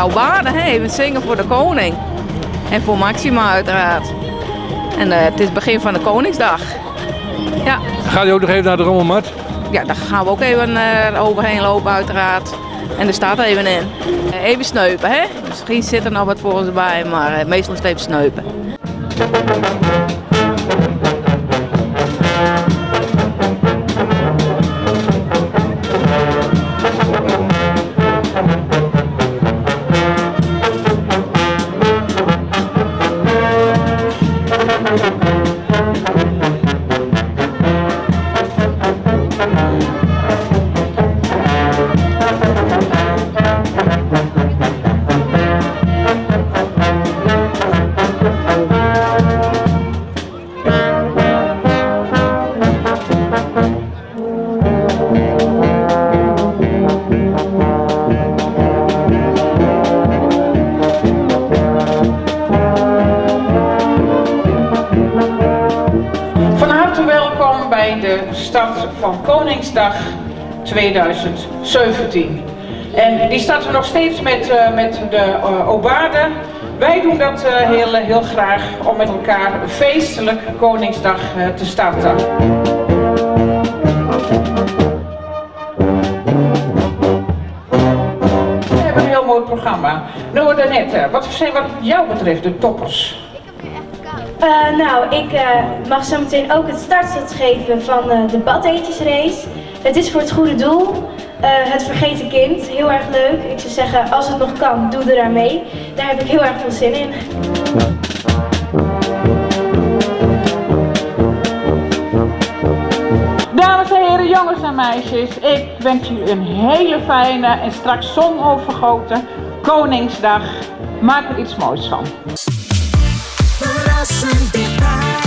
Aubade, hè? Even zingen voor de koning. En voor Maxima uiteraard. En het is het begin van de Koningsdag. Ja. Gaat u ook nog even naar de rommelmarkt? Ja, daar gaan we ook even overheen lopen uiteraard. En er staat even in. Even sneupen, hè? Misschien zit er nog wat voor ons bij, maar meestal is het even sneupen. Van harte welkom bij de start van Koningsdag 2017. En die starten we nog steeds met de Aubade. Wij doen dat heel graag om met elkaar feestelijk Koningsdag te starten. We hebben een heel mooi programma. Noah Danette, wat zijn wat jou betreft de toppers? Ik mag zo meteen ook het startschot geven van de badeentjesrace. Het is voor het goede doel. Het vergeten kind, heel erg leuk. Ik zou zeggen, als het nog kan, doe eraan mee. Daar heb ik heel erg veel zin in. Dames en heren, jongens en meisjes, ik wens jullie een hele fijne en straks zonovergoten Koningsdag. Maak er iets moois van. Verrassend dichtbij.